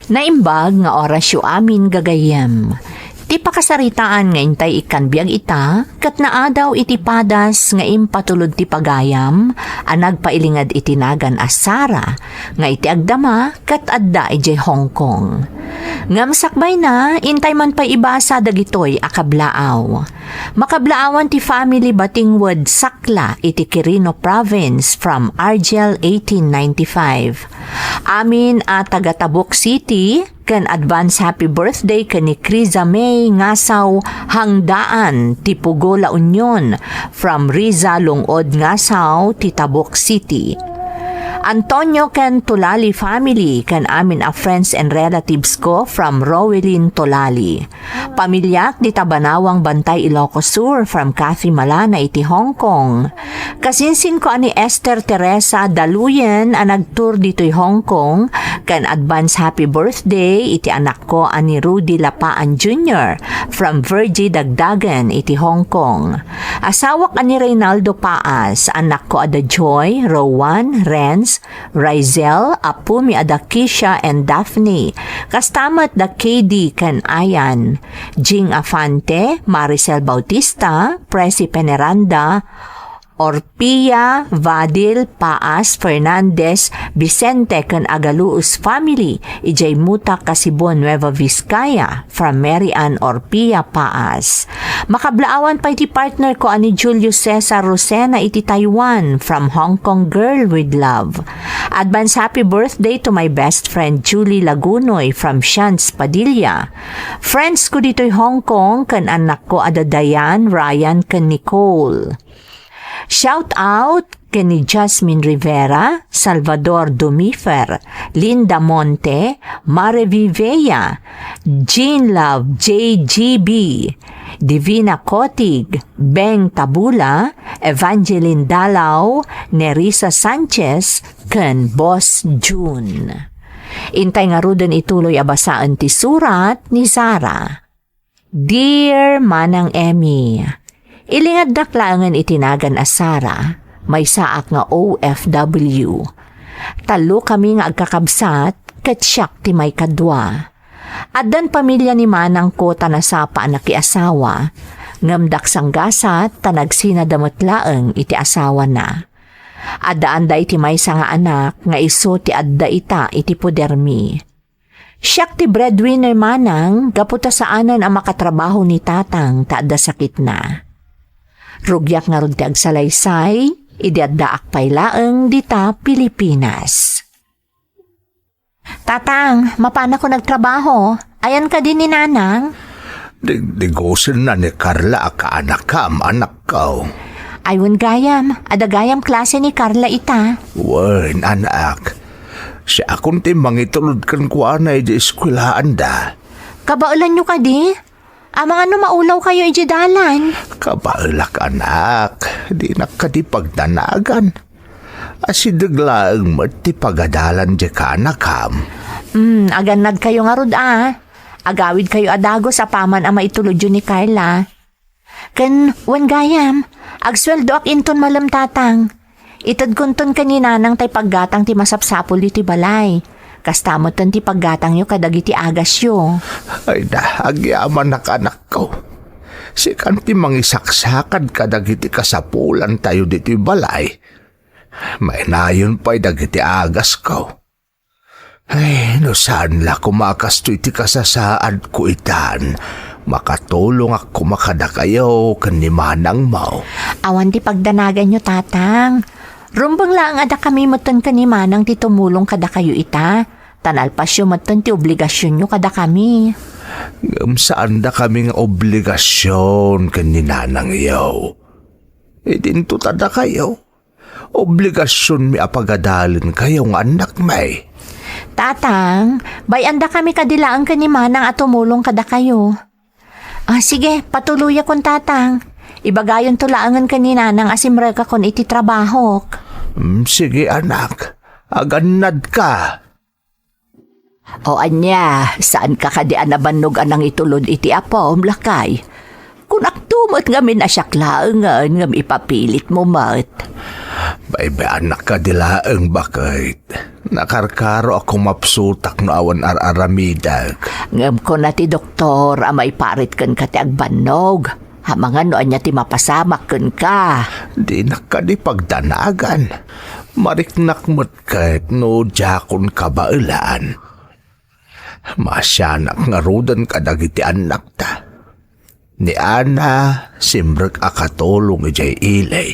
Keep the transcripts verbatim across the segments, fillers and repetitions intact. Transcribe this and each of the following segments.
Naimbag nga orasyo amin gagayyem. Ti pakasaritaan nga intay ikkan biag ita, ket naadaw iti padas nga impatulod ti pagayam a nagpailinged iti nagan a Sara, nga iti agdama ket adda idiay Hong Kong. Ngem sakbayna, intay man pay ibasa dagitoy a kablaaw. Makablaawan ti family Batingwed Sakla iti Quirino Province from Argel eighteen ninety-five. Amin a taga Tabuk City, ken advance happy birthday ken ni Criza May Ngasaw Hangdaan ti Pugo La Union from Riza Lungod Ngasaw ti Tabuk City. Antonio ken Tulali family ken amin a friends and relatives ko from Rowelyn Tulali. Pamiliak dita Banawang Bantay, Ilocos Sur, from Kathy Malana iti Hong Kong. Kasinsinko a ni Esther Teresa Daluyen a nagtour ditoy Hong Kong, ken advance happy birthday iti anakko a ni Rudy Lapaan Junior from Virgie Dagdagan iti Hong Kong. Asawak a ni Reynaldo Paas, anakko a da Joy, Rowan, Renz, Rizel, apumi a da Kisha and Daphne. Kasta met da K D ken Ayan, Jing Afante, Maricel Bautista, Presi Peneranda, Orpia, Vadil, Paas, Fernandez, Vicente ken Agaluos family, idiay Mutak, Casibon, Nueva Vizcaya, from Mary Ann Orpia Paas. Makablaawan pay ti partner ko a ni Julio Cesar Rosena iti Taiwan, from Hong Kong Girl with Love. Advance happy birthday to my best friend Julie Lagunoy from Shans Padilla. Friends ko ditoy Hong Kong ken anakko a da Diane, Ryan ken Nicole. Shout out ken ni Jasmine Rivera, Salvador Dumifer, Linda Monte, Mare Vivea, Jean Love J G B, Divina Kotig, Beng Tabula, Evangeline Dalaw, Nerissa Sanchez, ken Boss June. Intay ngaruden ituloy a basaen ti surat ni Zara. Dear Manang Emmy, ilingaddak laengen iti nagan a Sara, maysaak nga O F W. Tallo kami nga agkakabsat, ket siak ti maikadua. Addan pamilya ni manangko ta nasapa a nakiasawa, ngem daksanggasat ta nagsinada met laeng iti asawana. Addaanda iti maysa nga anak nga isu ti adda ita iti podermi. Siak ti breadwinner manang gapu ta saanen a makatrabaho ni tatang ta adda sakitna. Rugiak ngarud ti agsalaysay, idi addaak pay laeng dita Pilipinas. Tatang, mapanakon agtrabaho. Ayan kadi ni Nanang? Digdigusenna ni Carla a kaanakam, anakko. Ay, wen gayam, adda gayam klase ni Carla ita. Wen, anak. Siakon ti mangitulod kenkuana idiay eskuelaanda. Kabaelanyo kadi? Amangan no maulawkayo idiay dalan. Kabaelak, anak. Dinak kadi pagdanagan. Asideg laeng met ti pagadalan diay kaanakam. Hmm, agannadkayo ngarud a. Agawidkayo a dagus apaman a maitulodyo ni Carla. Ken, wen gayam, agsueldoak inton malem, tatang. Itedkonton ken ni Nanang tay paggatang ti masapsapul ditoy balay. Kasta metten ti paggatangyo kadagiti agasyo. Ay da, agyamanak, anakko. Sikan ti mangisaksakad kadagiti kasapulantayo ditoy balay. Mainayon pay dagiti agasko. Ay, no saan la koma a kastoy ti kasasaadko itan, makatulongak koma kadakayo ken ni manangmo. Awan ti pagdanaganyo, tatang. Rumbeng laeng a dakami metten ken ni manang ti tumulong kadakayo ita. Ta nalpasyo metten ti obligasionyo kadakami. Ngem saandakami nga obligasion ken ni nanangyo. Idinto ta dakayo, obligasionmi a pagadalenkayo nga annakmi. Tatang, bay-andakami kadi laeng ken ni manang a tumulong kadakayo. Ah, sige, patuloyakon, tatang. Ibagayonto laengen ken ni nanang a simrekakon iti trabahok. Mm, sige, anak. Agannadka. O ania, saanka kadi a nabannog a nangitulod iti apom, lakay? Kunakto met ngamin a siak laengen ngem ipapilitmo met. Baybay-anak kadi laeng, baket. Nakarkaro a kumapsutak no awan ar-aramidek. Ngem kuna ti doktor a maiparit kenka ti agbannog. Amangan no ania ti mapasamak kenka. Dinak kadi pagdanagan. Mariknak met ket no diakon kabaelan. Maasianak ngaruden kadagiti annakta. Ni Ana, simrek a katulong idiay ili.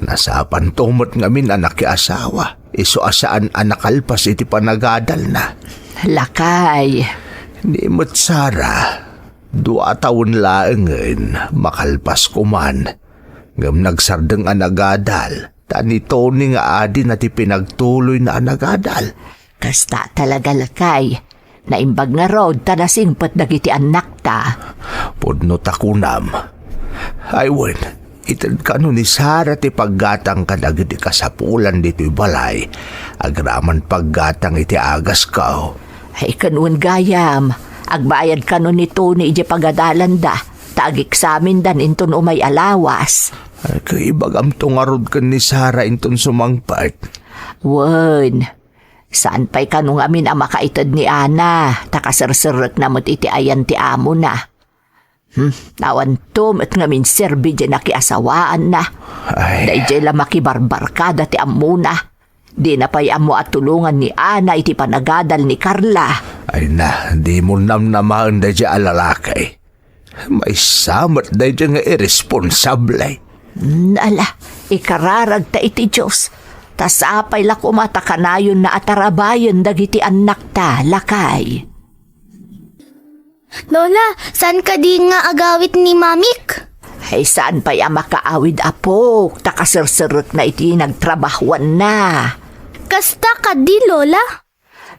Nasapanto met ngamin a nakiasawa, isu a saan a nakalpas iti panagadalna. Lakay. Ni met Sara, dua tawen laengen, makalpas ko man. Ngem nagsardeng a nagadal, ta ni Tony nga adi na ti pinagtuloyna a nagadal. Kasta talaga, lakay. Naimbag ngarud ta nasingpet dagiti annakta. Pudno ta kunam. Ay wen, ited kano ni Sara ti paggatang kadagiti kasapulan ditoy balay, agraman paggatang iti agasko. Ay, ken wen gayam, agbayad kano ni Tony iti pagadalanda, ta ageksamindan inton umay a lawas. Ay, kaibagamto ngarud ken ni Sara inton sumangpet. Wen, saan pay kano ngamin a makaited ni Ana, ta kaserserrekna met iti ayan ti amona. Hmm, awanto met ngamin serbi diay nakiasawaanna. Ay. Daydiay la makibarbarkada ti ammona. Dina pay ammo a tulongan ni Ana iti panagadal ni Carla. Ay na, dimo namnamaen daydiay a lalaki. Maysa met daydiay nga irresponsable. Ala, ikararagta iti Dios. Ta sapay la koma ta kanayonna a tarabayen dagiti annakta, lakay. Lola, saan kadi nga agawid ni Mamik? Ay, saan pay a makaawid, apok, ta kaserserrekna iti nagtrabahuanna. Kasta kadi, Lola?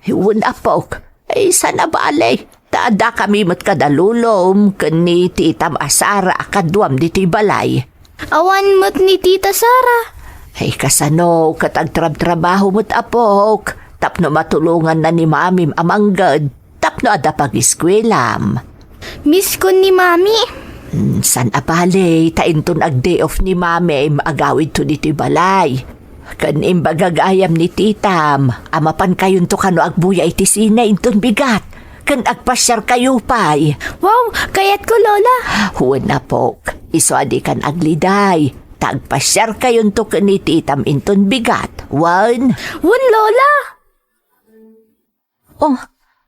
Wen, apok. Ay, saan a bale. Ta addakami met kada lolom ken ni titam a Sara a kaduam ditoy balay. Awan met ni Tita Sara. Ay, kasano ket agtrabtrabaho met, apok, tapno matulonganna ni mamim a mangged tapno adda pagiskuelam. Miskon ni Mami. Hmm, saan a bale, ta inton ag-day off ni Mamim, agawidto ditoy balay. Ken imbaga gayam ni titam a mapankayonto kano agbuya iti sine inton bigat, ken agpasiarkayo pay. Wow, kayatko, Lola. Wen, apok, isu a dikan agliday, ta agpasiarkayonto ken ni titam inton bigat. Wen? Wen, Lola. Oh,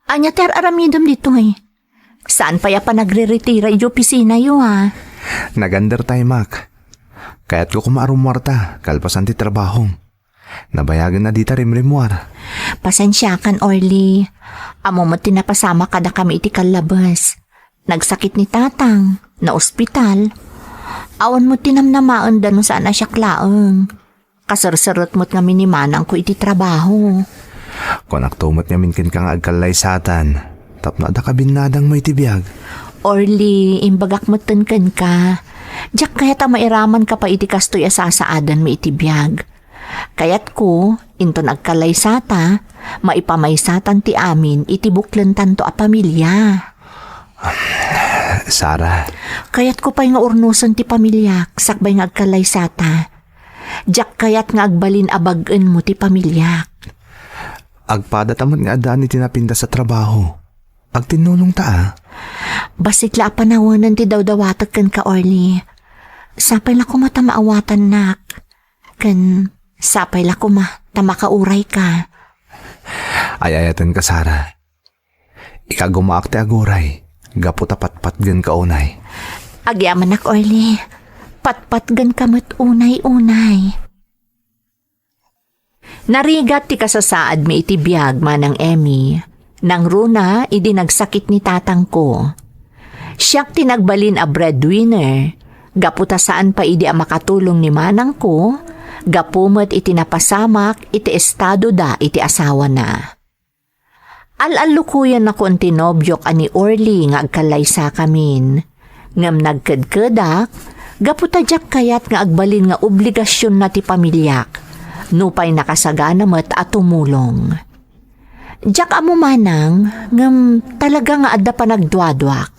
ania ti ar-aramidem ditoy? Saan pay a panagriritira iti opisinayo, a? Nag-undertime-ak. Kayatko koma a rummuarta, kalpasan ti trabaho. Nabayagen a dita rimrimmuar. Pasensiakan, Orly. Ammo met ti napasamak kadakami iti kallabes. Nagsakit ni Tatang, naospital. Awan met ti namnamaenda no saan a siak laeng. Kaserserrek met ngamin ni manangko iti trabaho. Kuanakto met ngamin kenka nga agkallaysatan, tapno adda kabinnadangmo iti biag. Orly, imbagak metten kenka, diak kayat a mairamanka pay iti kastoy a sasaadanmi iti biag. Kayatko, inton agkallaysata, maipamaysatan ti amin iti buklentanto a pamilia. Sara. Kayatko pay nga urnosen ti pamiliak sakbay nga agkallaysata. Diak kayat nga agbalin a bag-enmo ti pamiliak. Agpadata met nga addaan iti napintas a trabaho. Agtinnulongta, a. Bassit la a panawen ti dawdawatek kenka, Orly. Sapay la koma ta maawatannak. Ken sapay la koma ta makaurayka. Ay-ayatenka, Sara. Ikagumaak ti aguray, gapu ta patpatgenka unay. Agyamanak, Orly. Patpatgenka met unay-unay. Narigat ti kasasaadmi iti biag, Manang Emmy. Nangruna idi nagsakit ni tatangko. Siak ti nagbalin a breadwinner, gapu ta saan pay idi a makatulong ni manangko, gapu met iti napasamak iti estadoda iti asawana. Al-allukuyannakon ti nobiok a ni Orly nga agkallaysakamin. Ngem nagkedkedak, gapu ta diak kayat nga agbalin nga obligasionna ti pamiliak, nupay nakasagana met a tumulong. Diak ammo manang, ngem talaga nga adda panagduaduak.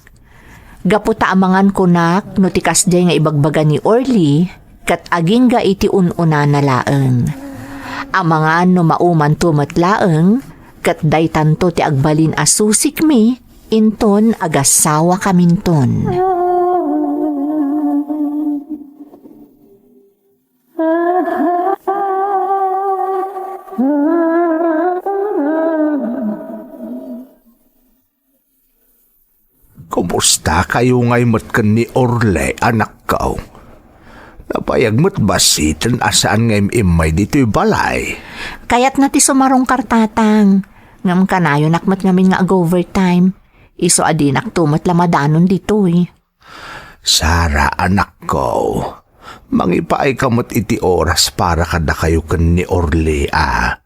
Gapu ta amangan kunak no ti kasdiay nga ibagbaga ni Orly, ket agingga iti un-unana laeng. Amangan no maumanto met laeng, ket daytanto ti agbalin a susikmi inton agassawakaminton. Kumustakayo ngay met ken ni Orly, anakko? Nabayag met bassiten a saan nga im-immay ditoy balay. Kayatna ti sumarungkar, Tatang. Ngem kanayonak met ngamin nga ag-overtime. Isu a dinakto met la madanon ditoy. Sara, anakko, mangipaayka met iti oras para kadakayo ken ni Orly a.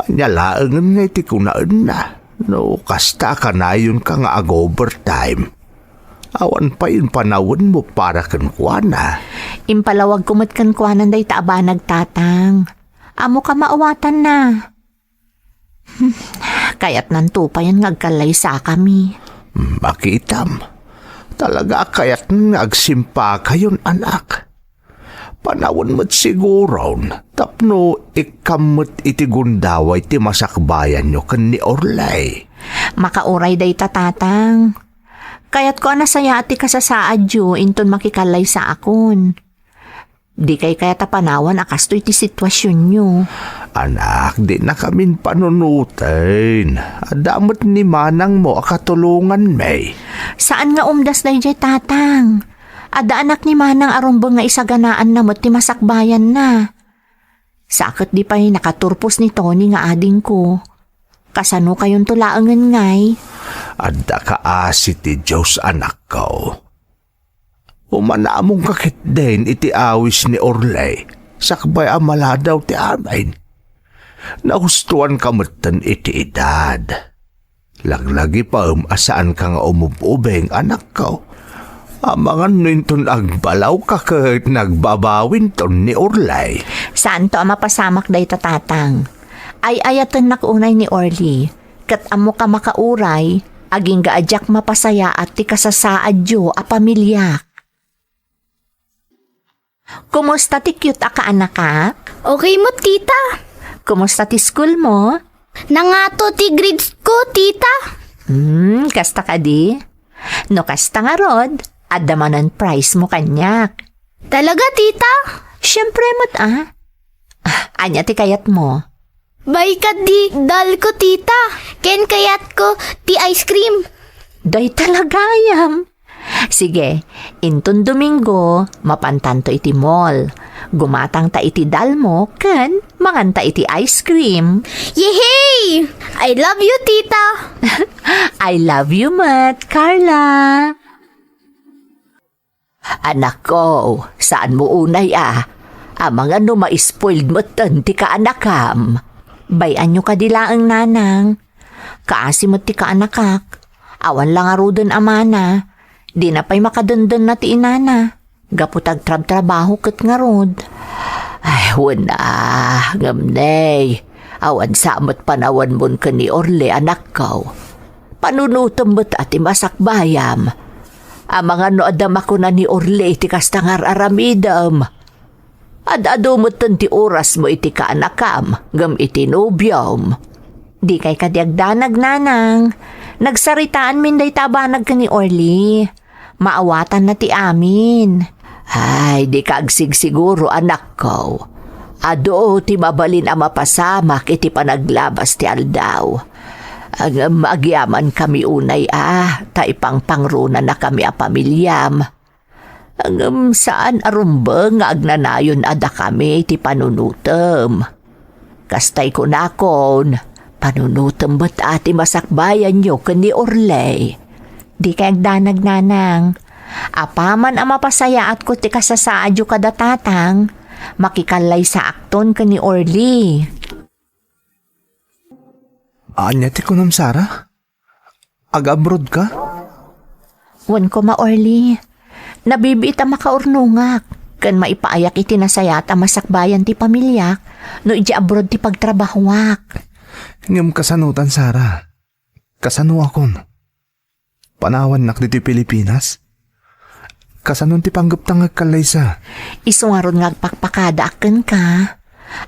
Ania laengen ngay ti kunaenna? No kasta a kanayonka nga ag-overtime, awan pay impanawenmo para kenkuana. Impalawagko met kenkuana dayta a banag, Tatang. Ammoka maawatanna. Hmm, kayatnanto payen nga agkallaysakami. Hmm, makitam. Talaga a kayatnan nga agsimpakayon, anak. Panawen met siguron tapno ikkam met iti gundaway ti masakbayanyo ken ni Orly. Makauray dayta, Tatang. Kayatko a nasayaat ti kasasaadyo inton makikallaysakon. Dikay kayat a panawan a kastoy ti situasionyo. Anak, dinakamin panunoten. Adda met ni manangmo a katulonganmi. Saan nga umdas daydiay, Tatang. Adda anak ni manang a rumbeng nga isaganaanna met ti masakbayanna. Sa ket di pay nakaturpos ni Tony nga adingko. Kasanokayonto laengen ngay? Adda kaasi ti Dios, anakko. Umanamongka ketdin iti awis ni Orly, sakbay a maladaw ti amin. Nahustoanka metten iti edad. Laglagipem a saanka nga umub-ubing, anakko. Amangan no inton agbalawka ket nagbabawinton ni Orly. Saanto a mapasamak dayta, Tatang. Ay-ayatennak unay ni Orly, ket ammoka makauray, agingga a diak mapasayaat ti kasasaadyo a pamiliak. Kumusta ti cute a kaanakak? Okay met, tita. Kumusta ti school mo? Nangato ti grades ko, tita. Hmm, kasta kadi? No kasta ngarud, adda manen prize mo kaniak. Talaga, tita? Siempre met, ah. Ah, ania ti kayat mo? Baykad ti doll ko, tita. Ken kayatko ti ice cream. Dayta la gayam. Sige, inton Domingo, mapantanto iti mall. Gumatangta iti doll mo ken manganta iti ice cream. Yehey! I love you, tita. I love you met, Carla. Anakko, saanmo unay a? Amangan no ma-spoiled metten ti kaanakam. Bay-anyo kadi laeng, nanang. Kaasi met ti kaanakak. Awan la ngaruden a mana. Dina pay makadendena ti inana. Gapu ta agtrabtrabaho ket ngarud. Ay, wen a, ngem nay, awan sa met panawanmon ken ni Orly, anakko. Panunotem met a ti masakbayam. Amangan no adda makuna ni Orly iti kasta nga ar-aramidem. Ad-adu metten ti orasmo iti kaanakam ngem iti nobiom. Dikay kadi agdanag, nanang. Nagsaritaanmin dayta a banag ken ni Orly. Maawatanna ti amin. Ay, dika agsigsiguro, anakko. Adu ti mabalin a mapasamak iti panaglabas ti aldaw. Ngem agyamankami unay a, ta ipangpangronanakami a pamiliam. Ngem saan a rumbeng nga agnanayon a dakami ti panunotem. Kastay kunakon, panunotem met a ti masakbayanyo ken ni Orly. Dikay agdanag, nanang. Apaman a mapasayaatko ti kasasaadyo kada tatang, makikallaysaakton ken ni Orly. Ania ti kunam, Sara? Ag-abroad ka? Wen koma, Orly. Nabibiit a makaurnongak ken maipaayak iti nasayaat a masakbayan ti pamiliak no idiay abroad ti pagtrabahoak. Ngem kasanotan, Sara? Kasanoakon? Panawannak ditoy Pilipinas? Kasano ti panggepta nga agkallaysa? Isu ngarud nga agpakpakadaak kenka.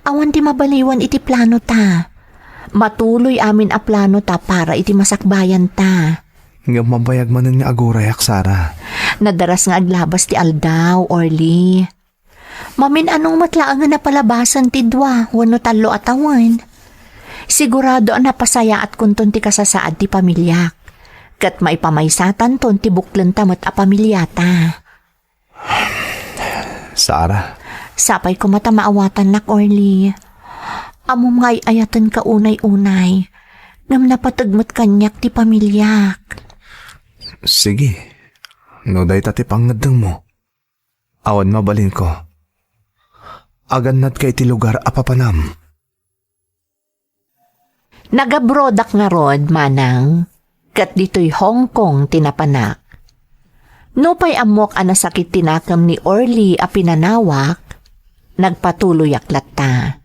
Awan ti mabaliwan iti planota. Matuloy amin a planota para iti masakbayanta. Ngem mabayag manen nga agurayak, Sara. Nadaras nga aglabas ti aldaw, Orly. Mamin-anong met laengen a palabasen ti dua wenno tallo a tawen. Sigurado a napasayaatkonton ti kasasaad ti pamiliak. Ket maipamaysatanton ti buklenta met a pamiliata. Sara. Sapay koma ta maawatannak, Orly. Ammom nga ay-ayatenka unay-unay. Ngem napateg met kaniak ti pamiliak. Sige. No dayta ti pangngeddengmo, awan mabalinko. Agannadka iti lugar a papanam. Nagabrodak ngarud, Manang, ket ditoy Hong Kong ti napanak. Nupay ammok a nasakit ti nakem ni Orly a pinanawak, nagpatuloyak latta.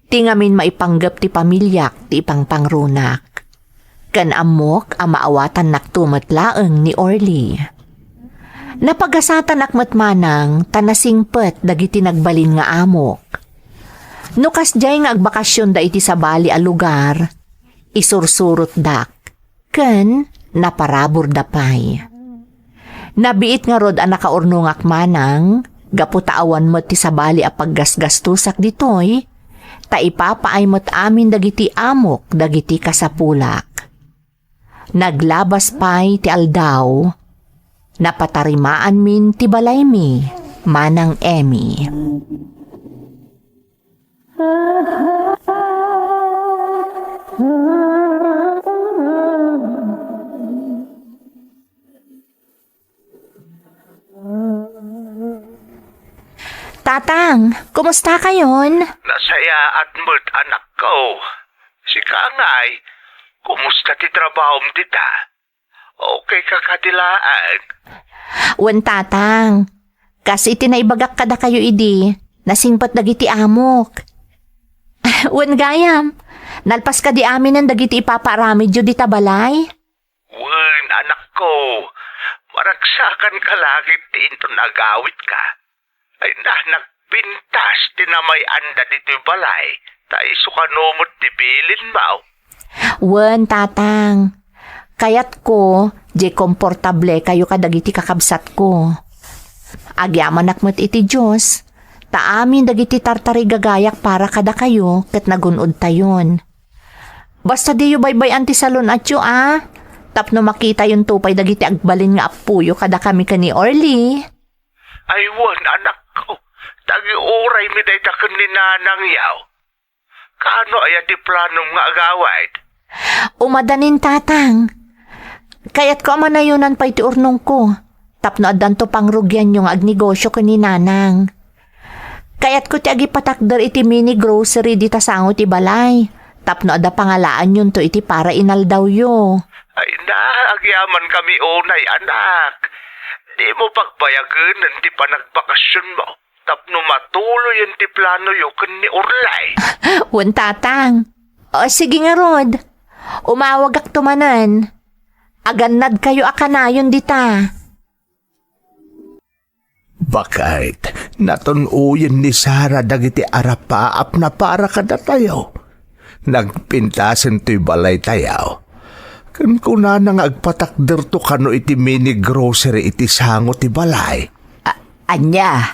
Ti ngamin maipanggep ti pamiliak ti ipangpangrunak. Ken ammok a maawatannakto met laeng ni Orly. Napagasatanak met, Manang, ta nasingpet dagiti nagbalin nga amok. No kasdiay nga agbakasionda iti sabali a lugar, isursurotdak ken naparaburda pay. Nabiit ngarud a nakaurnongak, Manang, gapu ta awan met ti sabali a paggasgastosak ditoy, ta ipapaay met amin dagiti amok dagiti kasapulak. Naglabas pay ti aldaw, napatarimaanmin ti balaymi, Manang Emmy. Tatang, kumusta kayon? Nasayaat met, anakko. Sika ngay, kumusta ti trabahom dita? Okay ka kadi laeng? Wen, Tatang. Kas iti naibagak kadakayo idi, nasingpet dagiti amok. Wen gayam, nalpas kadi aminen dagiti ipapaaramidyo dita balay? Wen, anakko, maragsakan ka la ket inton agawitka. Ay na, nagpintas ti namay-anda ditoy balay, ta isu kano met ti bilinmo. Wen, Tatang. Kayatko, diay komportable kayo kadagiti kakabsatko. Agyamanak met iti Dios, ta amin dagiti tartarigagayak para kadakayo ket nagun-odtayon. Basta diyo baybay-an ti salun-atyo a, tapno makitayonto pay dagiti agbalin nga appoyo kadakami ken ni Orly. Ay wen, anakko, ta agiuraymi dayta ken ni nanangyo. Kaano aya ti planom nga agawid? Umadanin, Tatang. Kayatko a manayonan pay ti urnongko, tapno addanto pangrugianyo nga agnegosio ken ni Nanang. Kayatko ti agipatakder iti mini grocery dita sango ti balay, tapno adda pangalaanyonto iti para inaldawyo. Ay na, agyamankami unay, anak. Dimo pagbayagenen ti panagbakasionmo tapno matuloyen ti planoyo ken ni Orly. Wen, Tatang. O, sige ngarud. Umawagakto manen. Agannadkayo a kanayon dita. Baket, natun-oyen ni Sara dagiti arapaapna para kadatayo. Nagpintasen toy balaytayo. Ken kunana nga agpatakderto kano iti mini grocery iti sango ti balay. A-, ania?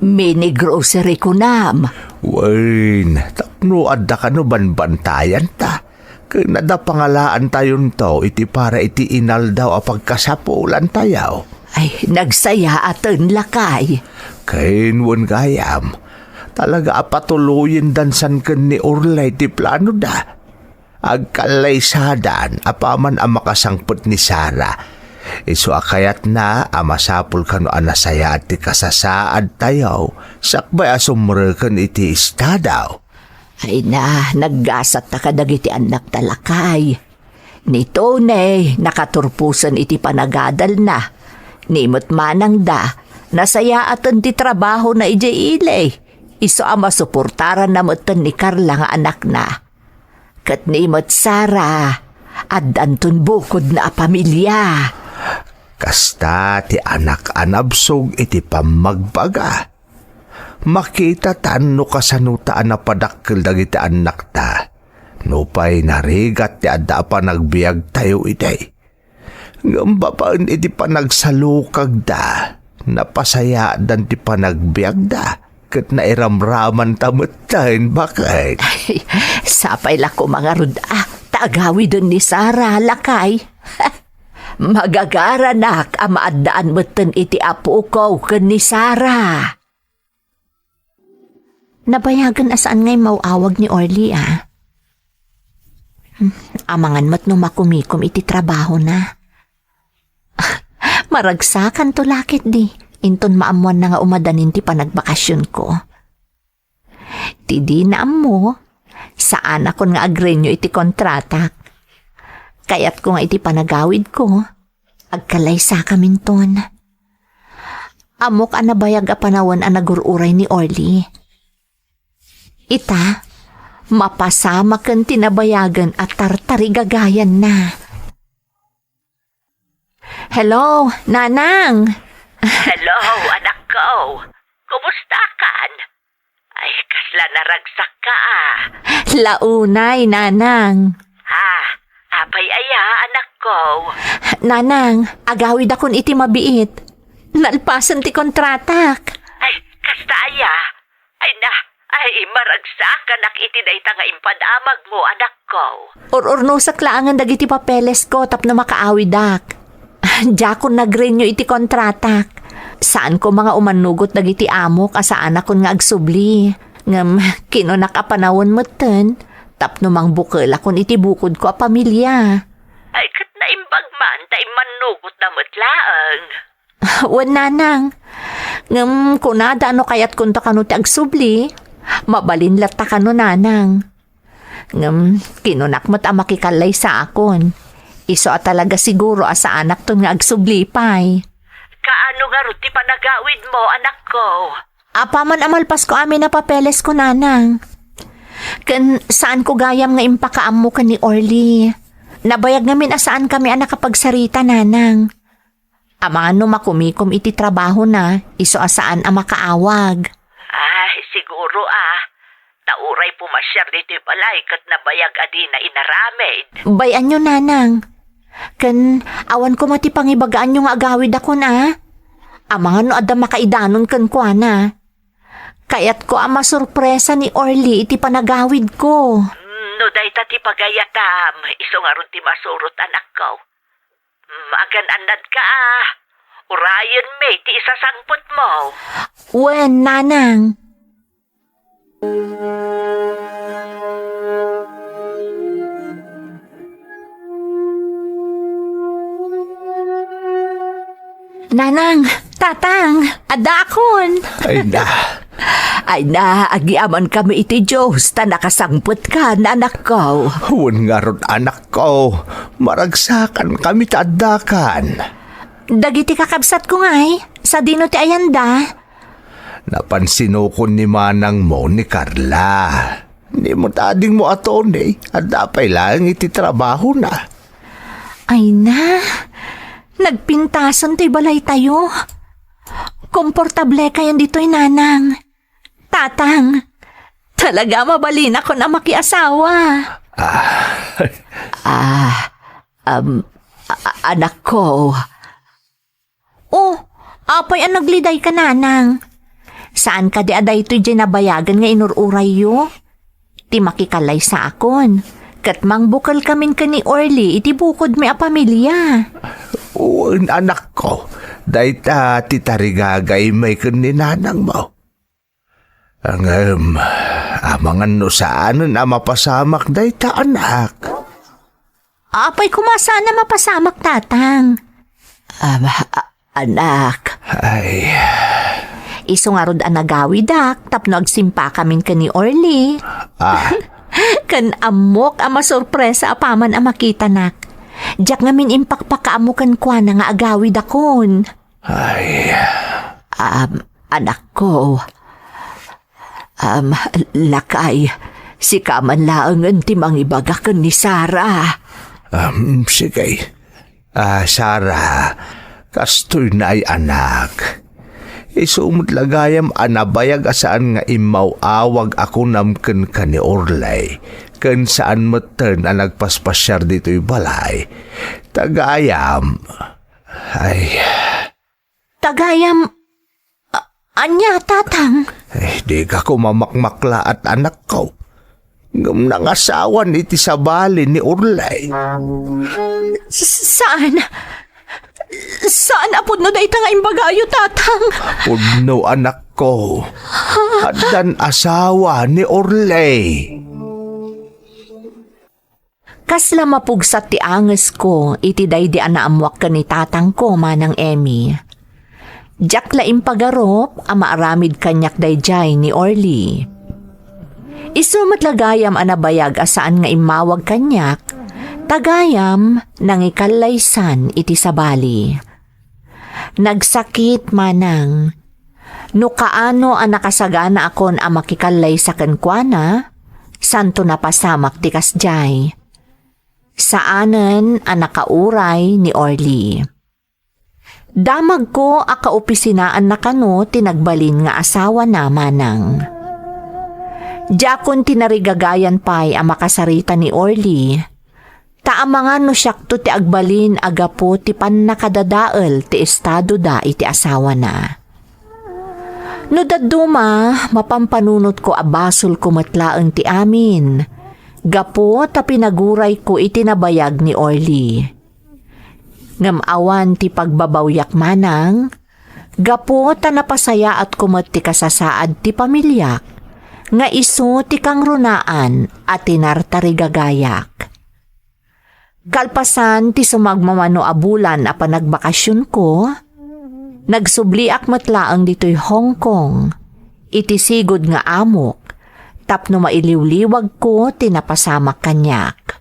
Mini grocery kunam? Wen, tapno adda kano banbantayanta. Ken adda pangalaantayonto iti para iti inaldaw a pagkasapulantayo. Ay, nagsayaaten, lakay. Ken wen gayam, talaga a patuloyen dansan ken ni Orly ti planoda. Agkallaysadan apaman a makasangpet ni Sara. Isu a kayatna a masapul kano a nasayaat ti kasasaadtayo sakbay a sumreken iti estado. Ay na, naggasatta kadagiti annakta, lakay. Ni Tony, nakaturposen iti panagadalna. Ni met manangda, nasayaaten ti trabahona idiay ili. Isu a masuportaranna metten ni Carla nga anakna. Ket ni met Sara, addanton bukodna a pamilia. Kasta ti anak a nabsog iti pammagbaga. Makitatan no kasano ta a napadakkel dagiti annakta, nupay narigat ti adda a panagbiagtayo idi. Ngem babaen iti panagsalukagda, napasayaatdan ti panagbiagda, ket nairamramanta metten. Baket? Ay, sapay la koma ngarud a, ta agawiden ni Sara, lakay. Magagaranak a maaddaan metten iti apoko ken ni Sara. Nabayagen a saan nga immaw-awag ni Orly, a. Hmm, amangan met no makumikom iti trabahona. Maragsakanto la ketdi, inton maammoanna nga umadanin ti panagbakasionko. Ti dina ammo, saanakon nga agrenew iti kontratak. Kayatko nga iti panagawidko, agkalaysakaminton. Ammok a nabayag a panawen a nagur-uray ni Orly. Ita, mapasamaken ti nabayagen a tartarigagayanna. Hello, Nanang! Hello, anakko. Kumustakan? Ay, kasla naragsakka, a. Launay, Nanang. Ha? Apay aya, anakko? Nanang, agawidakon iti mabiit. Nalpasen ti kontratak. Ay, kasta aya? Ay na, ay, maragsakanak iti dayta nga impadamagmo, anakko. Ur-urnosek laengen dagiti papelesko tapno makaawidak. Diakon nagrenew iti kontratak. Saan koma nga umannugot dagiti amok a saanakon nga agsubli. Ngem kinunak a panawen metten tapno mangbukelakon iti bukodko a pamilia. Ay, ket naimbag man ta immannugotda met laeng. Wen, Nanang. Ngem kunada no kayatkonto kano ti agsubli, mabalin latta kano, Nanang. Ngem kinunak met a makikallaysakon. Isu a talaga siguro a saanakton nga agsubli pay. Kaano ngarud ti panagawidmo, anakko? Apaman a malpasko amin a papelesko, Nanang. Ken saanko gayam nga impakaammo ken ni Orly. Nabayag ngamin a saankami a nakapagsarita, Nanang. Amangan no makumikom iti trabahona, isu a saan a makaawag. Ay, siguro, a. Ta uray pumasiar ditoy balay ket nabayag a dina inaramid. Bay-anyo, Nanang. Ken awan koma ti pangibagaanyo nga agawidakon, a. Amangan no adda makaidanon kenkuana. Kayatko a masurpresa ni Orly iti panagawidko. Mm, no dayta ti pagayatam, isu ngarud ti masurot, anakko. Mm, agan-annadka, a. Urayenmi ti isasangpetmo. Wen, Nanang. Nanang, Tatang, addaakon. Ay na. Ay na, agyamankami iti Dios ta nakasangpetka, anakko. Wen ngarud, anakko. Maragsakankami ta addakan. Dagiti kakabsatko ngay, sadino ti ayanda? Napansinokon ni manangmo ni Carla. Ni met adingmo a Tony, adda pay laeng iti trabahona. Ay na, nagpintasen ti balaytayo. Komportablekayon ditoy, Nanang. Tatang, talaga mabalinakon a makiasawa. Ah, ah, um, a-, a-, anakko. Oh, apay a naglidayka, Nanang? Saan kadi a daytoy diay nabayagen nga inur-urayyo? Ti makikallaysakon, ket mangbukelkamin ken ni Orly iti bukodmi a pamilia. Wen, anakko, dayta ti tarigagaymi ken ni nanangmo. Ngem, amangan no saanen a mapasamak dayta, anak. Apay koma saan a mapasamak, Tatang? Am, a-, anak. Ay. Isu ngarud a nagawidak tapno agsimpakamin ken ni Orly. Ah. Ken ammok a masurpresa apaman a makitanak. Diak ngamin impakpakaammo kenkuana nga agawidakon. Ay. Am, anakko. Am, lakay, sika man laengen ti mangibaga ken ni Sara. Am, sige. Ah, Sara, kastoy nay, anak. Isu met la gayam a nabayag a saan nga immaw-awag a kunam kenka ni Orly, ken saan metten a nagpaspasiar ditoy balay. Ta gayam, ay, Ta gayam, a-, ania, Tatang? Eh, dika ko mamakmaklaat, anakko. Ngem nangasawan iti sabali ni Orly. S-, saan? Saan a pudno dayta nga imbagayo, Tatang? Pudno, anakko. Addan asawa ni Orly. Kasla mapugsat ti angesko iti daydi a naammoak ken ni tatangko, Manang Emmy. Diak la impagarup a maaramid kaniak daydiay ni Orly. Isu met la gayam a nabayag a saan nga immawag kaniak, ta gayam nangikallaysan iti sabali. Nagsakit, Manang. No kaano a nakasaganaakon a makikallaysa kenkuana, santo napasamak ti kasdiay. Saanen a nakauray ni Orly. Damagko a kaopisinaanna kano ti nagbalin nga asawana, Manang. Diakon tinarigagayan pay a makasarita ni Orly, ta amangan no siakto ti agbalin a gapu ti pannakadadael ti estadoda iti asawana. No dadduma, mapampanunotko a basolko met laeng ti amin, gapu ta pinagurayko iti nabayag ni Orly. Ngem awan ti pagbabawyak, Manang, gapu ta napasayaatko met ti kasasaad ti pamiliak, nga isu ti kangrunaan a tinartarigagayak. Kalpasan ti sumagmamano a bulan a panagbakasionko, nagsubliak met laeng ditoy Hong Kong, iti sigud nga amok, tapno mailiwliwagko ti napasamak kaniak.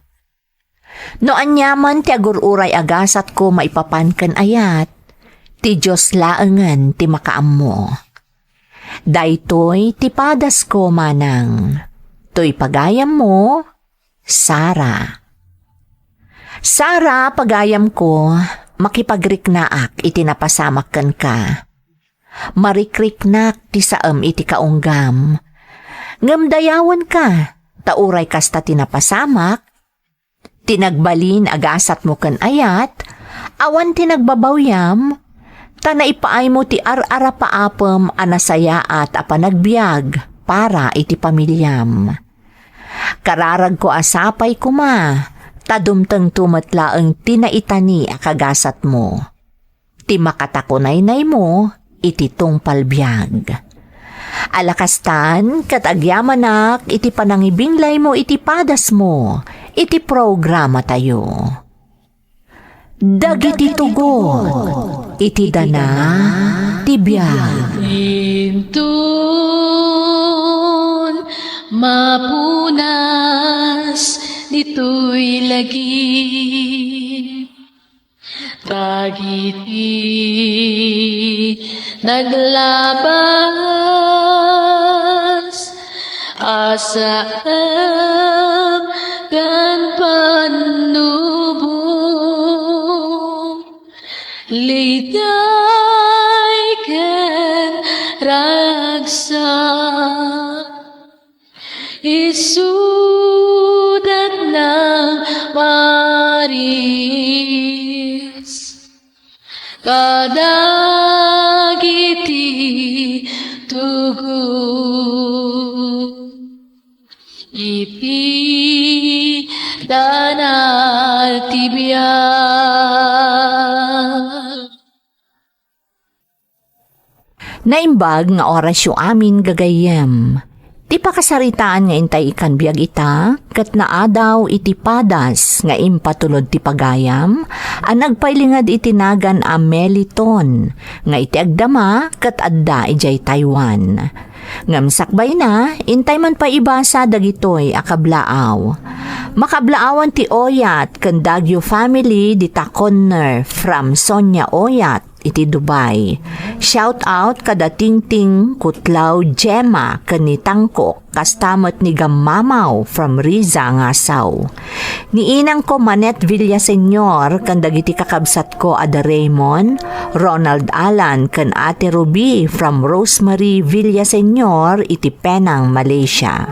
No aniaman ti agur-uray a gasatko maipapan ken ayat, ti Dios laengen ti makaammo. Daytoy ti padasko, Manang. Toy pagayammo, Sara. Sara, pagayamko, makipagriknaak iti napasamak kenka. Marikriknak ti saem iti kaunggam. Ngem dayawenka, ta uray kasta ti napasamak, ti nagbalin a gasatmo ken ayat, awan ti nagbabawyam, ta naipaaymo ti ar-arapaapem a nasayaat a panagbiag para iti pamiliam. Kararagko a sapay koma, ta dumtengto met laeng ti naitani a kagasatmo. Ti makatakunaynaymo iti tungpal biag. Alakastan, ket agyamanak iti panangibinglaymo iti padasmo iti programatayo. Dagiti tugot iti dana ti biag. Inton mapunas ditoy lagip, dagiti naglabas a saem ken pannubong, liday ken ragsak. Isudat nang paris kadagiti tugot iti dana ti biag. Naimbag nga orasyo amin, gagayyem. Ti pakasaritaan nga intay ikan biag ita, ket naadaw iti padas nga impatulod ti pagayam, a nagpailinged iti nagan a Meliton, nga iti agdama ket adda idiay Taiwan. Ngem sakbayna, intay man pay ibasa dagitoy a kablaaw. Makablaawan ti Oyat ken Dagio family dita Conner from Sonia Oyat. iti Dubai. Shout out kada Tingting, Kutlaw, Gemma, ken ni Tangkok, kasta met ni Gammamaw from Riza, Ngasaw. Ni inangko Manette Villaseñor ken dagiti kakabsatko a da Raymond, Ronald Alan, ken Ate Ruby from Rosemary Villaseñor iti Penang, Malaysia.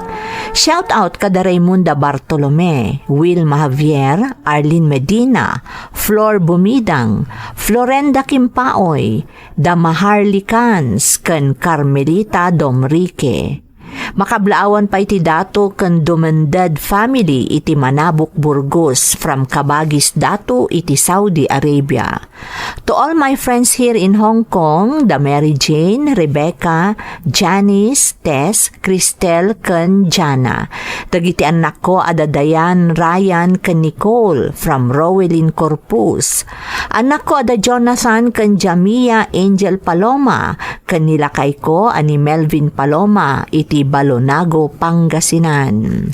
Shout out kada Raymunda Bartolome, Wilma Javier, Arlene Medina, Flor Bumidang, Florenda Kimpaoy, da Maharlikans, ken Carmelita Domrique. Makablaawan pay ti Dato ken Dumended family iti Manabuk, Burgos, from Kabagis Dato iti Saudi Arabia. To all my friends here in Hong Kong, da Mary Jane, Rebecca, Janice, Tess, Cristel, ken Jana. Dagiti annakko a da Diane, Ryan, ken Nicole from Rowelyn Corpus. Annakko a da Jonathan ken Jamia Angel Paloma, ken ni lakayko a ni Melvin Paloma iti Balonago, Pangasinan.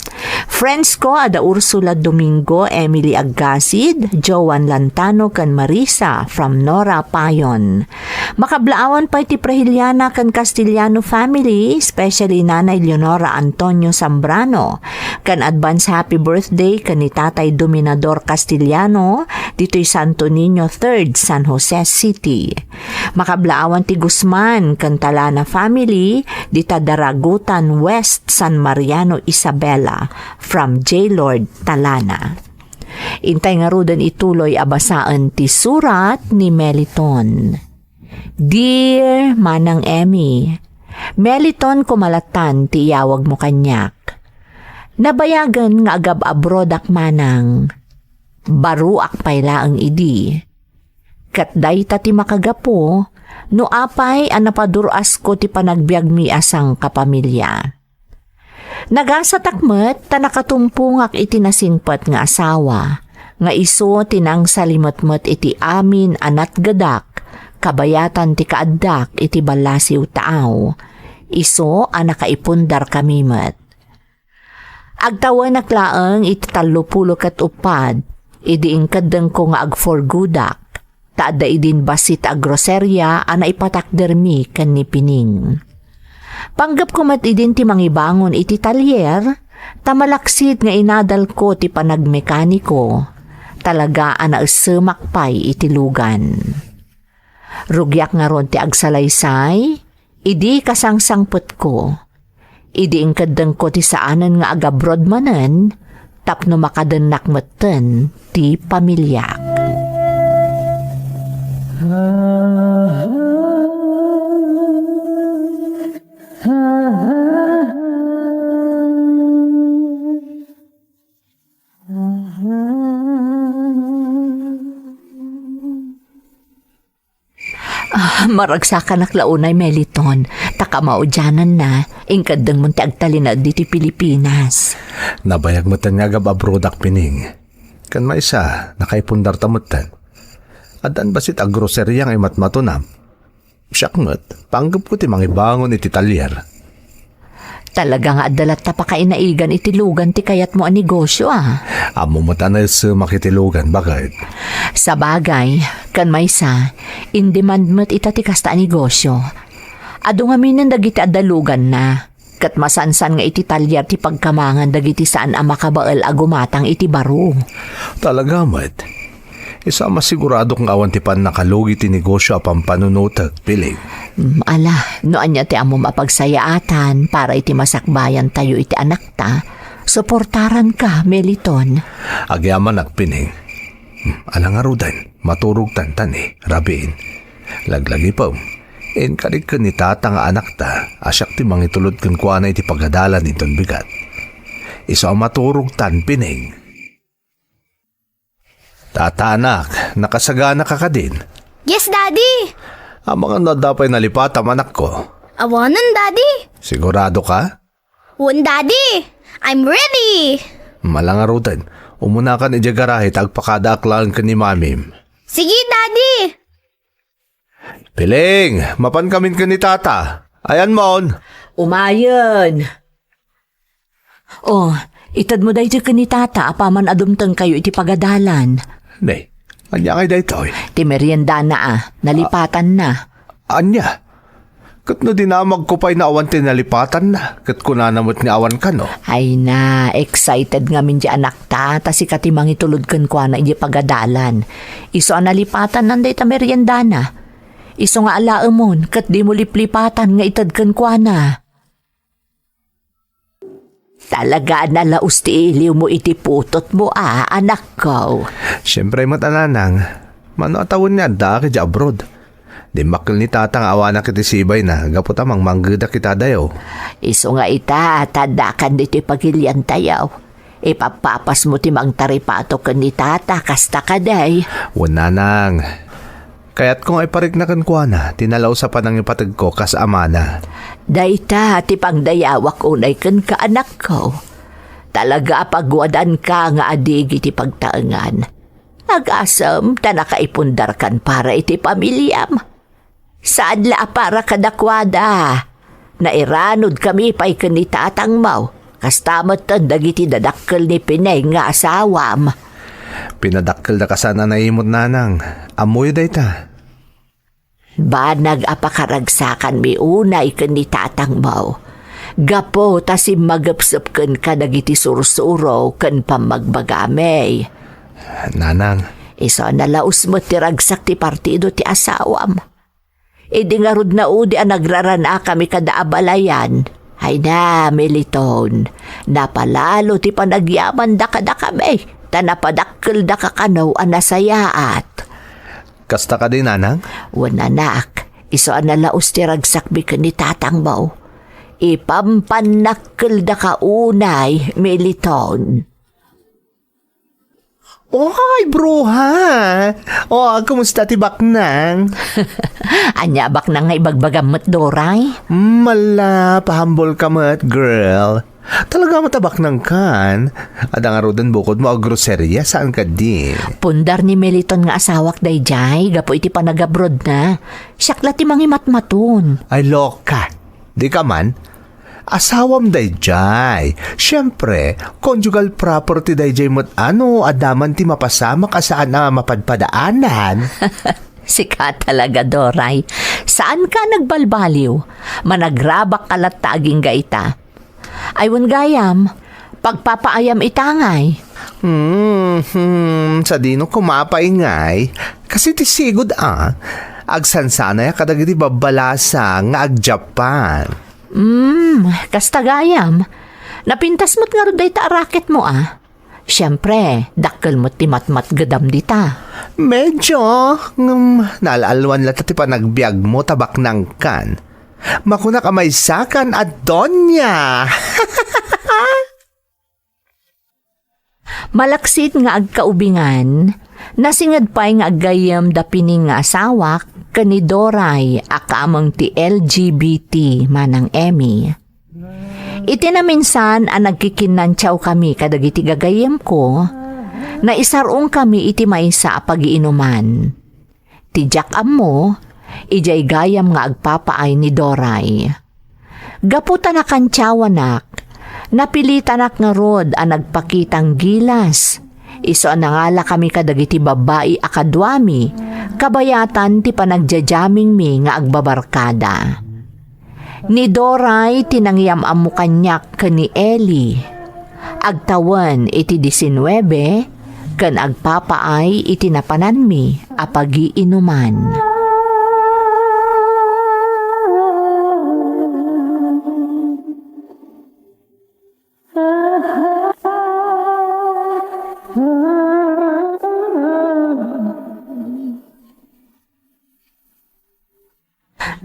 Friends ko a da Ursula Domingo, Emily Aggasid, Joan Lantano, ken Marisa from Nora Payon. Makablaawan pay ti Prahiliana ken Castellano family, especially Nanay Leonora Antonio Zambrano. Ken advance happy birthday ken ni Tatay Dominador Castellano ditoy Santo Niño third, San Jose City. Makablaawan ti Guzman ken Talana family dita Daragutan West, San Mariano, Isabela, from J Lord Talana. Intay ngaruden ituloy a basaen ti surat ni Meliton. Dear Manang Emmy, Meliton kumalatan ti iyawagmo kaniak. Nabayagen nga agab-abroadak manang. Baruak pay laeng idi. Ket dayta ti makagapu no apay a napadur-asko ti panagbiagmi a sangkapamilya. Nagasatak met ta nakatumpongak iti nasingpet nga asawa, nga isu ti nangsalimetmet iti amin a natgedak, kabayatan ti kaaddak iti ballasiw taaw, isu a nakaipundarkami met. Agtawenak laeng iti tallopulo ket uppat, idi inkeddengko nga agforgodak, ta adda idin bassit a groseria a naipatakdermi ken ni Pining. Panggepko met idin ti mangibangon iti talyer, ta malaksid nga inadalko ti panagmekaniko, talaga a naessemak pay iti lugan. Rugiak ngarud ti agsalaysay, idi kasangsangpetko. Idi inkeddengko ti saanen nga agabroad manen tapno makadennak metten ti pamiliak. Ah, maragsakanak la unay, Meliton, ta kamaudiananna, inkeddengmon ti agtalinaed ditoy Pilipinas. Nabayag metten nga agab-abroadak, Pining. Ken maysa, nakaipundarta metten. Addan bassit a groseria nga imatmatonam. Siak met, panggepko ti mangibangon iti talyer. Talaga nga adda latta pakainaigan iti lugan ti kayatmo a negosyo, a. Ammo met a naessemak iti lugan, baket. Sabagay, ken maysa, in demand met ita ti kasta a negosyo. Adu ngaminen dagiti adda luganna, ket masansan nga iti talyer ti pagkamangan dagiti saan a makabael a gumatang iti baro. Talaga met. Isu a masiguradok nga awan ti pannakalugi ti negosyo a pampanunotek, Piling. Mm, ala, no ania ti ammom a pagsayaatan para iti masakbayantayo iti anakta, suportaranka, Meliton. Agyamanak, Pining. Mm, ala ngaruden, maturogtan ta ni, rabiin. Laglagipem, inkariken ni Tata nga anakta, a siak ti mangitulod kenkuana iti pagadalan inton bigat. Isu a maturogtan, Pining. Tata, anak, nakasaganaka kadin? Yes, Daddy! Amangan no adda pay nalipatam, anakko. Awanen, Daddy! Sigurado ka? Wen, Daddy! I'm ready! Ala ngaruden, umunakan idiay garahe ta agpakadaak laeng ken ni Mamim. Sige, Daddy! Piling, mapankamin ken ni Tata. Ayanmon. Umayen. Oh, itedmo daytoy ken ni Tata apaman a dumtengkayo iti pagadalan. Ne, Ania ngay daytoy? Ti meriendana a, nalipatanna. Ania? Ket no dinamagko pay no awan ti nalipatanna, ket kunana met nga awan kano. Ay na, excited ngamin di anakta, ta sika ti mangitulod kenkuana idiay pagadalan. Isu a nalipatannan dayta meriendana. Isu nga alaemon, ket dimo liplipatan nga ited kenkuana. Talaga a nalaus ti iliwmo iti putotmo a, anakko. Siempre met a, nanang. Mano a tawen nga addaak idiay abroad. Dimmakkel ni tata nga awanak iti sibayna, gapu ta mangmanggedak ita dayo. Isu nga ita, ta addakan ditoy pagiliantayo. Ipappapasmo ti mangtaripato ken ni tata, kasta kadi? Wen, nanang. Kayatko nga iparikna kenkuana ti nalaus a panangipategko kas amana. Dayta ti pangdayawak unay kenka, anakko. Talaga a paguadanka nga addigi ti pagtaengan. Agasem ta nakaipundarkan para iti pamiliam. Saan la a para kadakuada. Nairanudkami pay ken ni tatangmo. Kasta metten dagiti dadakkel ni Pineng nga asawam. Pinadakkelde a saan a naimut, nanang. Ammoyo dayta. Banag a pakaragsakanmi unay ken ni tatangmo. Gapu ta simmagepsep kenka dagiti sursuro ken pammagbagami. Nanang. Isu a nalaus met ti ragsak ti partido ti asawam. Idi ngarud naudi a nagraranakami kada abalayan, ay na, Militon, napalalo ti panagyamanda kadakami, ta napadakkelda kakano a nasayaat. Kasta kadi, nanang? Wen, anak, isu a nalaus ti ragsakmi ken ni tatangmo. Ipampannakkelda ka unay, Militon. Oy, bruha! O, kumusta ti baknang? Ania a baknang nga ibagbagam met, Doray? Mala, pahambol ka met, girl. Talaga met a baknang kan? Adda ngaruden bukodmo a groseria, saan kadi? Pundar ni Meliton nga asawak daydiay, gapu iti panagabrodna. Siak la ti mangimatmaton. Ay, loka. Di ka man? Asawam daydiay. Siempre, conjugal property daydiay met a no adda man ti mapasamak a saan a mapadpadaanan. Sika talaga, Doray. Saan ka nagbalbaliw? Managrabak ka latta agingga ita. Ay, wen gayam, pagpapaayam ita ngay. Hmm, hmm, sadino koma pay ngay? Kasi ti sigud a, agsansanayak kadagiti babbalasang nga agjapan. Hmm, kasta gayam. Napintas met ngarud dayta a racketmo a. Siempre, dakkel met ti matmatgedam dita. Medyo, ngem, naal-alwan latta ti panagbiagmo ta baknangkan. Makunak a maysakan a donya. Malaksid nga agkaubingan, nasinged pay nga aggayyem da Pining nga asawak ken ni Doray a kaameng ti L G B T manang Emmy. Iti naminsan a nagkikinnantiawkami kadagiti gagayyemko, naisar-ongkami iti maysa a pagiinuman. Ti diak ammo, idiay gayam nga agpapaay ni Doray. Gapu ta nakantiawanak, napilitanak ngarud a nagpakitang gilas. Isu a nangalakami kadagiti babbai a kaduami, kabayatan ti panagdiadiamingmi nga agbabarkada. Ni Doray ti nangyam-ammo kaniak ken ni Eli. Agtawen iti disinnuebe ken agpapaay iti napananmi a pagiinuman.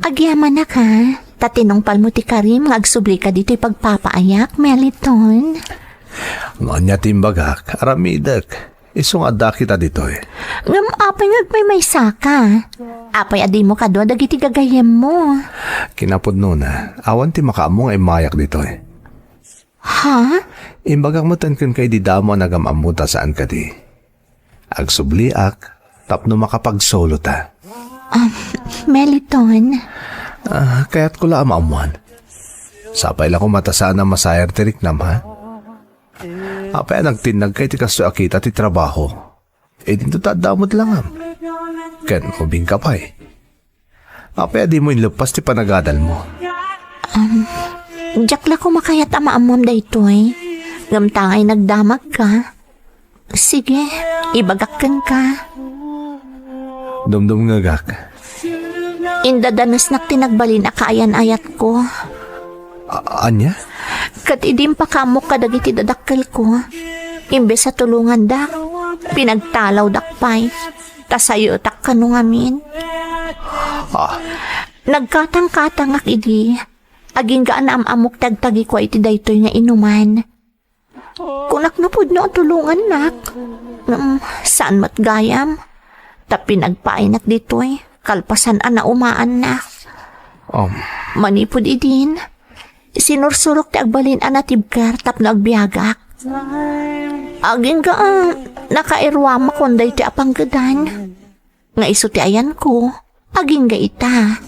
Agyamanak, ha? Ta tinungpalmo ti karim nga agsublika ditoy pagpapaayak, Meliton. No ania ti imbagak, aramidek. Isu nga adda kita ditoy. Ngem apay nga agmaymaysaka? Apay a dimo kadua dagiti gagayyemmo? Kinapudnona, awan ti makaammo nga immayak ditoy. Ha? Imbagak metten kenka idi damo a nagam-ammo ta saan kadi. Agsubliak tapno makapagsolo ta. Um, Meliton. Ah, kayatko la a maammuan. Sapay la koma ta saan a masayar ti riknam, ha? Apay a nagtinnagka iti kastoy a kita ti trabaho? Idinto ta adda met langam. Ken ubingka pay. Apay a dimo inleppas ti panagadalmo? Um, diak la koma kayat a maammoam daytoy. Ngem ta ngay nagdamagka. Sige, ibagak kenka. Dumdumngegak. Indadanesnak ti nagbalin a kaayan-ayatko. A-, ania? Ket idi impakaammok kadagiti dadakkelko, imbes a tulongandak, pinagtalawdak pay, ta sayotak kano ngamin. Ah. Nagkatangkatangak idi, agingga a naam-ammok ti agtagikua iti daytoy nga inuman. Kunak no pudno a tulongannak. Ngem saan met gayam. Ta pinagpaaynak ditoy, kalpasan a naumaannak. Um. Manipud idin, sinursurok ti agbalin a natibker tapno agbiagak. Agingga a nakairuamakon daytoy a panggedan. Nga isu ti ayanko, agingga ita.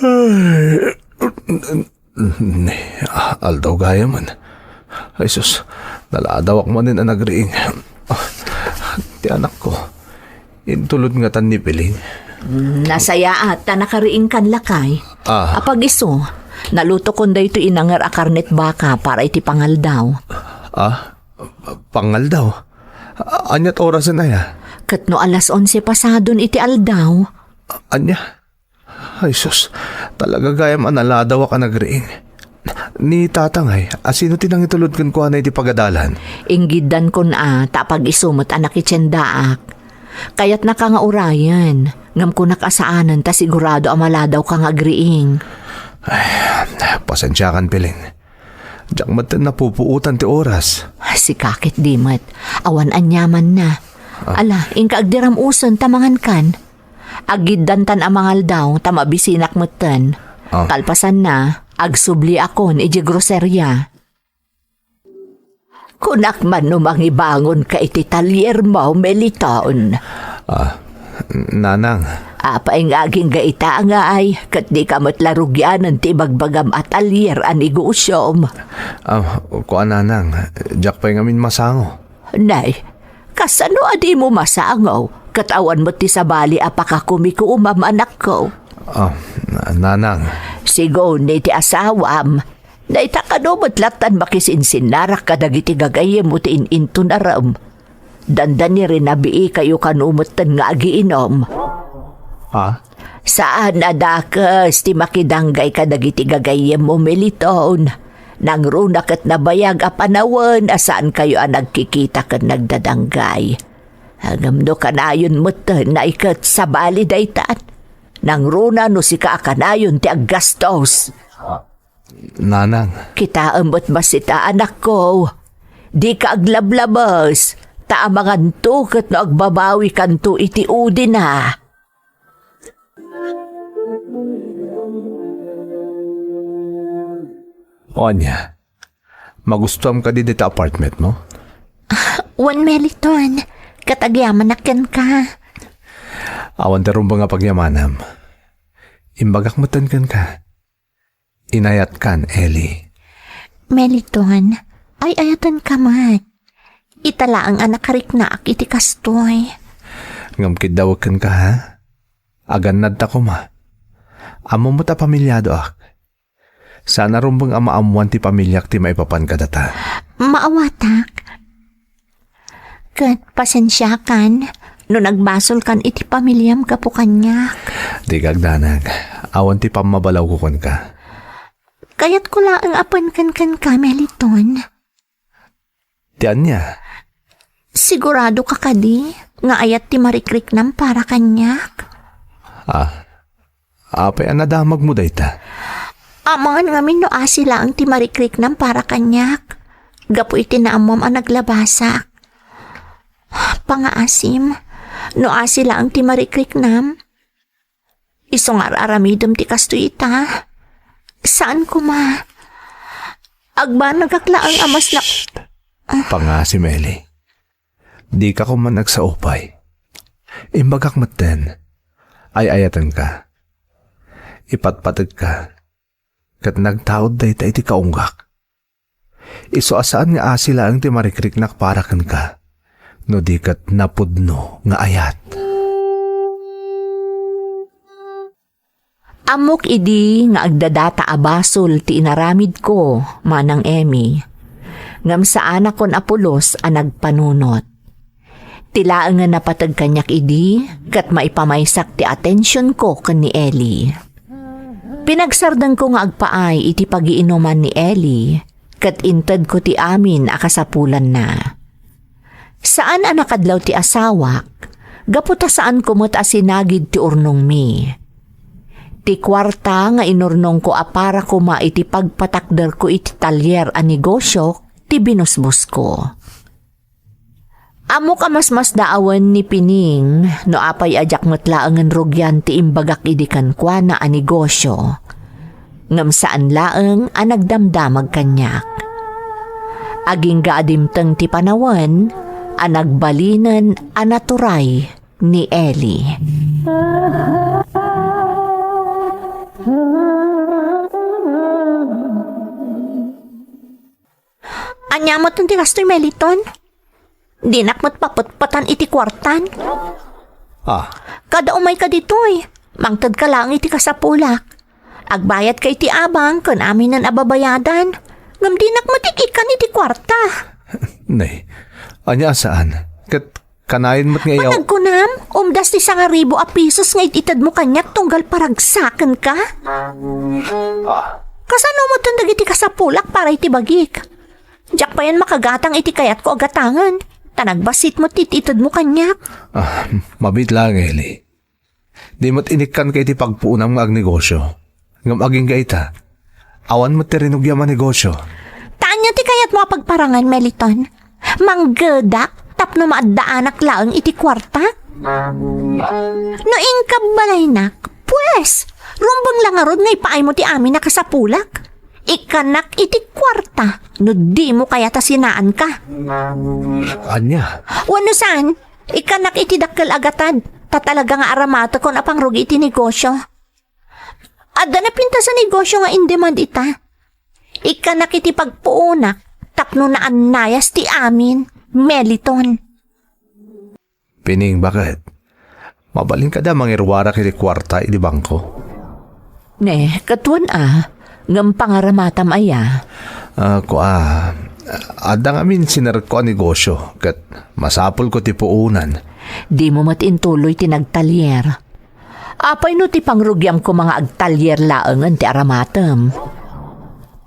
Ay, ne, aldaw gayamen. Ay sus, naladawak manen a nagriing. Ti anakko, intulod ngatan ni Piling. Mm, nasayaat ta nakariingkan, lakay. Ah. Apag-isu, nalutokon daytoy inanger a karnet baka para iti pangaldaw. Ah? Pangaldaw? A-, aniat orasen aya? Ket no alas onse pasadon iti aldaw. A-, ania? Ay sus, talaga gayam a naladawak a nagriing. Ni tatangay, a sino ti nangitulod kenkuana iti pagadalan? Inggiddankon a, ta apag-isu met a nakitiendaak. Kayatnaka nga urayen, ngem kunak a saanen ta sigurado a maladawka nga agriing. Ay, pasensiakan, Piling. Diak met napupuotan ti oras. Sika ket di met. Awan aniamanna. Ah. Ala, inka agdiram usen ta mangankan. Aggiddantan a mangaldaw ta mabisinak metten. Ah. Kalpasanna, agsubliakon idiay groseria. Kunak man no mangibangonka iti taliermo, Meliton. Ah, nanang. Apay nga agingga ita ngay, ket dika met la rugianen ti ibagbagam a talier a negosiom? Ah, kua, nanang, diak pay ngamin masango. Nay, kasano a dimo masango? Ket awan met ti sabali a pakakumikumam, anakko. Ah, nanang. Siguni ti asawam. Dayta kano met lattan makisinsinnarak kadagiti gagayyemmo ti in-intunarem. Dandani rinabiikayo kano metten nga agiinom. Ha? Saan a dakes ti makidanggay kadagiti gagayyemmo, Meliton. Nangruna ket nabayag a panawen a saankayo a nagkikita ken nagdadanggay. Ngem no kanayon metten, nay, ket sabali daytan. Nangruna no sika a kanayon ti aggastos. Nanang. Kitaem met bassit, anakko. Dika aglablabes, ta amanganto ket no agbabawikanto iti udina. O ania, magustuam kadi dita apartmentmo? Wen, Meliton, ket agyamanak kenka. Awan ti rumbeng a pagyamanam. Imbagak metten kenka. Inayatkan, Eli. Meliton, ay-ayatenka met. Ita laeng a nakariknaak iti kastoy. Ngem kiddawek kenka, ha? Agannadta koma. Ammom met a pamiliadoak. Saan a rumbeng a maammoan ti pamiliak ti maipapan kadata. Maawatak. Ket pasensiakan no nagbasolkan iti pamiliam gapu kaniak. Dika agdanag. Awan ti pammabalawko kenka. Kayatko laeng a penken kenka, Meliton. Ti ania? Siguradoka kadi nga ayat ti marikriknam para kaniak? Ah, apay a nadamagmo dayta? Amangan ngamin no asi laeng ti marikriknam para kaniak, gapu iti naammoam a naglabasak. Pangaasim, no asi laeng ti marikriknam, isu nga ar-aramidem ti kastoy ita. Saan koma. Agbanagak laeng a mas na- Shh! Pangaasim, Eli. Dika koma agsaupay. Imbagak metten, ay-ayatenka. Ipatpategka. Ket nagtaud dayta iti kaunggak. Isu a saan nga asi laeng ti marikriknak para kenka, no di ket napudno nga ayat. Ammok idi nga agdadata a basol ti inaramidko, Manang Emmy. Ngem saanakon a pulos a nagpanunot. Ti laengen napateg kaniak idi, ket maipamaysak ti atensionko ken ni Eli. Pinagsardengko nga agpaay iti pagiinuman ni Eli, ket intedko ti amin a kasapulanna. Saan a nakadlaw ti asawak, gapu ta saanko met a sinagid ti urnongmi. Ti kuarta nga inurnongko a para koma iti pagpatakderko iti talyer a negosio ti binusbosko. Ammok a masmasdaawen ni Pining no apay a diak met laengen rugian ti imbagak idi kenkuana a negosio. Ngem saan laeng a nagdamdamag kaniak. Agingga a dimteng ti panawen a nagbalinen a naturay ni Eli. Ania met ti kastoy, Meliton? Dinak met papetpetan iti kuartan. Ah. Kada umayka ditoy, mangtedka laeng iti kasapulak. Agbayadka iti abang ken aminen a babayadan. Ngem dinak met ikkan iti kuarta. Nay, ania a saan? Ket kanayon met nga iyaw- Panagkunam, umdas ti sangaribu a pisos nga it-itedmo kaniak tunggal paragsakenka? Ah. Kasano met dagiti kasapulak para iti bagik? Diak payen makagatang iti kayatko a gatangen, ta nagbassit met ti itedmo kaniak. Ah, mabiit laeng, Eli. Di met inikkanka iti pagpuonam nga agnegosio. Ngem agingga ita, awan met ti rinugiam a negosio. Ta ania ti kayatmo a pagparangan, Meliton? Manggedak tapno maaddaanak laeng iti kuarta? No inka balaynak, pues, rumbeng la ngarud nga ipaaymo ti amin a kasapulak. Ikkanak iti kuarta no dimo kayat a sinaanka. Ania? Wenno saan, ikkanak iti dakkel a gatad, ta talaga nga aramatekon a pangrugi iti negosio. Adda napintas a negosio nga in-demand ita. Ikkanak iti pagpuonak tapno naannayas ti amin, Meliton. Pining, baket? Mabalin kadi a mangiruarak iti kuarta iti bangko? Ne, ket wen a, ngem pangaramatam aya? Ah, kua, adda ngamin sinerrekko a negosio, ket masapulko ti puonan. Dimo met intuloy ti nagtalyer. Apay no ti pangrugiam koma nga agtalyer laengen ti aramatem?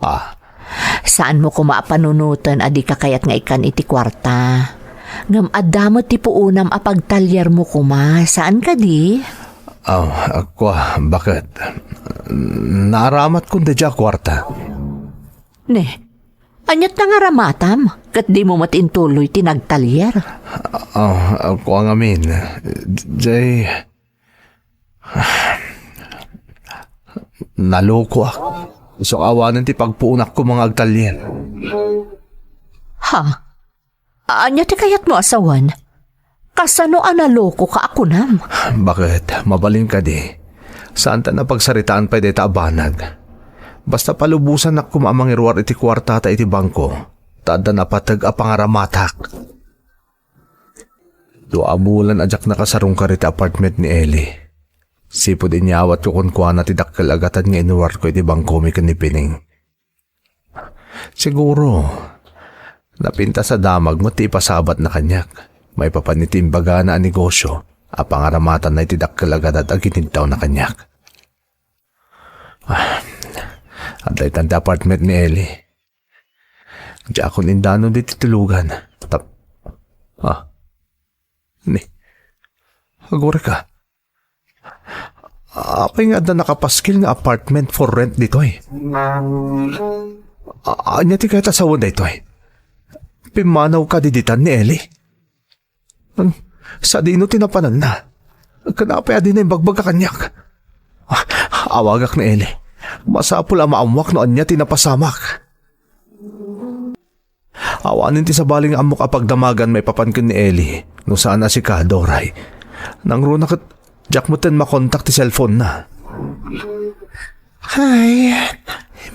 Ah. Saanmo koma a panunoten a dika kayat nga ikkan iti kuarta. Ngem adda met ti puonam a pagtalyermo koma, saan kadi? Ah, kua, baket? Naaramatkon daydiay a kuarta. Ne, aniat nga aramatam, ket dimo met intuloy ti nagtalyer? Ah, kua ngamin, jay, nalokoak. Isu a awanen ti pagpuonak koma nga agtalyer. Ha? Ania ti kayatmo a sawen? Kasano a nalokoka a kunam? Baket, mabalin kadi? Saanta a pagsaritaan pay dayta a banag. Basta palubosanak koma a mangiruar iti kuartata iti bangko, ta adda napateg a pangaramatak. Dua a bulan a diak nakasarungkar iti apartment ni Eli. Sipud inyawatko kenkuana ti dakkel a gatad nga inuarko iti bangkomi ken ni Pining. Siguro, napintas a damag met ti ipasabatna kaniak maipapan iti imbagana a negosio a pangaramatanna iti dakkel a gatad a ginintawna kaniak. Ah, adda itan ti apartment ni Eli. Diakon indano ditoy tulugan. Tap-, ah. Ni, agurayka. Apay nga adda nakapaskil nga apartment for rent ditoy? A-, ania ti kayat a sawen daytoy? Pimmanaw kadi ditan ni Eli? Sadino ti napananna? Ken apay a dina imbagbaga kaniak? Ah, awagak ni Eli. Masapul a maammuak no ania ti napasamak. Awanen ti sabali nga ammok a pagdamagan maipapan ken ni Eli, no saan a sika, Doray. Nangruna ket diak metten makontak ti cellphone-na. Hay,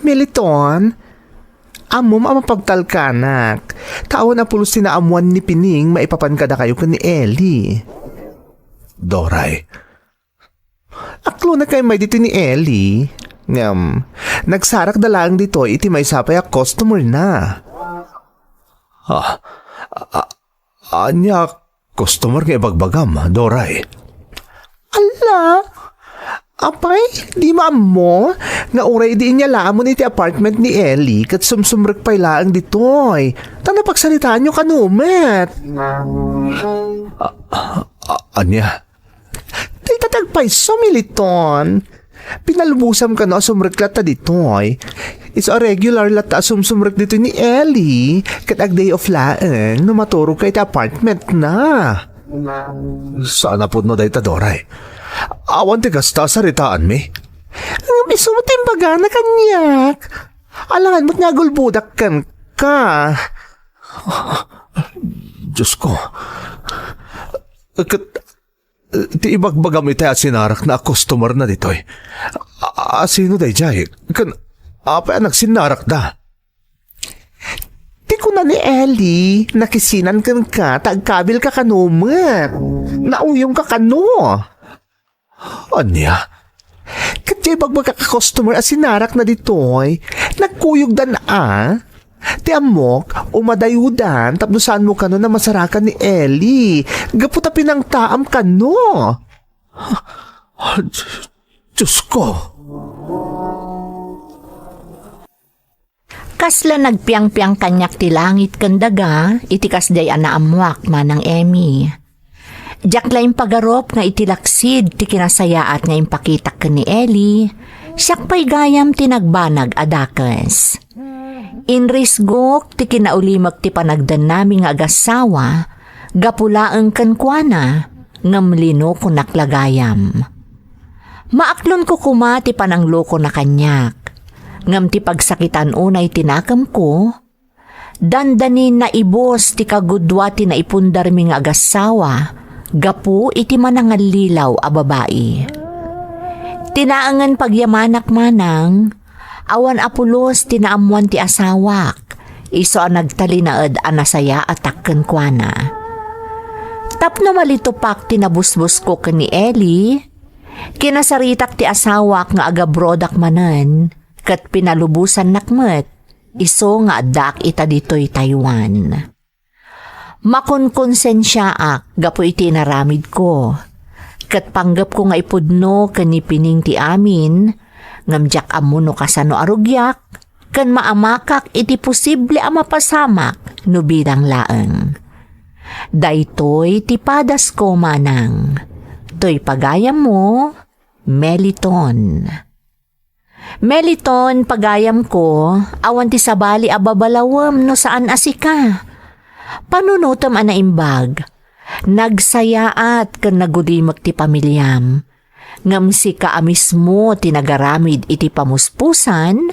Meliton, Ammom a mapagtalkanak. Ta awan a pulos ti naammuan ni Pining maipapan kadakayo ken ni Eli. Doray. Aklonek kay may ditoy ni Eli. Ngem, nagsarakda laeng ditoy iti maysa pay a customer na. Ah, a-, a-, ania customer nga ibagbagam, Doray? Ala! Apay, di mo ammo nga uray idi inyalaamon iti apartment ni Eli ket sumsumrek pay laeng ditoy. Ta napagsaritaanyo kano met? A-, a-, ania? Dayta ti agpayso, Meliton. Pinalubosam kano a sumrek latta ditoy. Isu a regular latta a sumsumrek ditoy ni Eli, ket ag-day off laeng no maturogka iti apartment na. Saan a pudno dayta, Doray? Awan ti kasta a saritaanmi. Ngem isu met ti imbagana kaniak. Alangan met nga agulbodak kenka. Diosko. Ket, eh, ti ibagbagam itay a sinarakna a customer na ditoy. A, a, sino daydiay? Ken apay a nagsinnarakda? Ti kuna ni Eli, nakisinan kenka ta agkabilka kano met. Nauyongka kano. Ania? Ket diay ibagbagak a customer a sinarakna ditoy, nagkuyogdan a. Ti ammok, umadayodan tapno saanmo kano a masarakan ni Eli, gapu ta pinangtaam kano. Diosko! Kasla nagpiangpiang kaniak ti langit ken daga iti kasdiay a naammuak, Manang Emmy. Diak la impagarup nga iti laksid ti kinasayaat nga impakitak ken ni Eli, siak pay gayam ti nagbanag a dakes. Inrisgok ti kinaulimek ti panagdannami nga agassawa gapu laeng kenkuana, ngem linokonak la gayam. Maaklonko koma ti pananglokona kaniak, ngem ti pagsakitan unay ti nakemko, dandani naibus ti kagudua ti naipundarmi nga agassawa gapu iti manangallilaw a babai. Ti naangen pagyamanak, Manang, awan a pulos ti naammuan ti asawak, isu a nagtalinaed a nasayaatak kenkuana. Tapno malitupak ti nabusbusko ken ni Eli, kinasaritak ti asawak nga agabrodak manen, ket pinalubosannak met, isu nga addaak ita ditoy Taiwan. Makonkonsensiaak gapu iti inaramidko, ket panggepko nga ipudno ken ni Pining ti amin, ngem diak ammo no kasano a rugiak ken maamakak iti posible a mapasamak no bilang laeng. Daytoy ti padasko, Manang. Toy pagayammo, Meliton. Meliton, pagayamko, awan ti sabali a babalawem no saan a sika. Panunotem a naimbag. Nagsayaat ken nagulimek ti pamiliam. Ngem sika a mismo ti nagaramid iti pamuspusan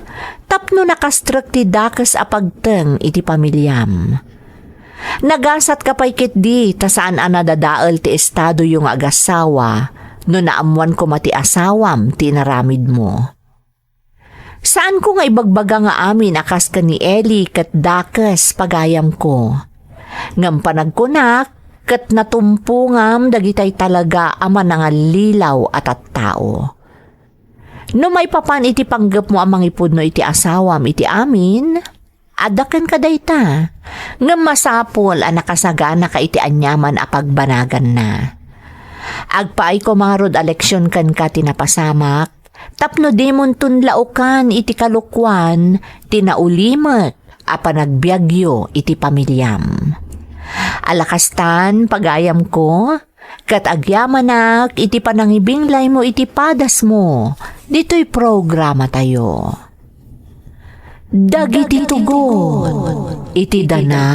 tapno nakastrek ti dakes a pagteng iti pamiliam. Nagasatka pay ketdi ta saan a nadadael ti estadoyo nga agassawa no naammuan koma ti asawam ti inaramidmo. Saanko nga ibagbaga nga amin a kas ken ni Eli ket dakes, pagayamko. Ngem panagkunak ket natumpongam dagitay talaga a manangallilaw a tattao. No maipapan iti panggepmo a mangipudno iti asawam iti amin, adda kenka dayta, ngem masapul a nakasaganaka iti aniaman a pagbanaganna. Agpaayko ngarud a leksion kenka ti napasamak, tapno dimonton laukan iti kalokuan ti naulimek a panagbiagyo iti pamiliam. Alakastan, pagayamko, ket agyamanak iti panangibinglaymo iti padasmo ditoy programatayo. Dagiti tugot iti dana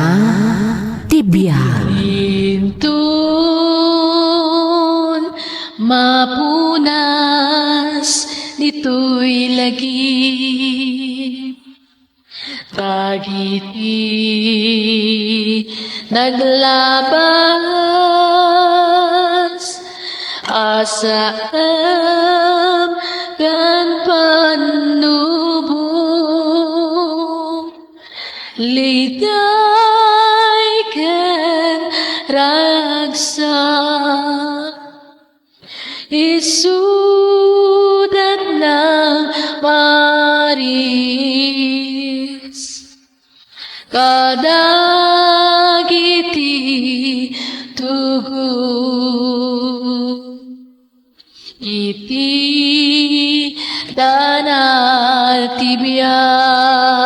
ti biag. Inton mapunas ditoy lagip, dagiti naglabas a saan ken pannubo. Kay ken ragsak, isudat na maris kadagiti tugon iti danal ti biag.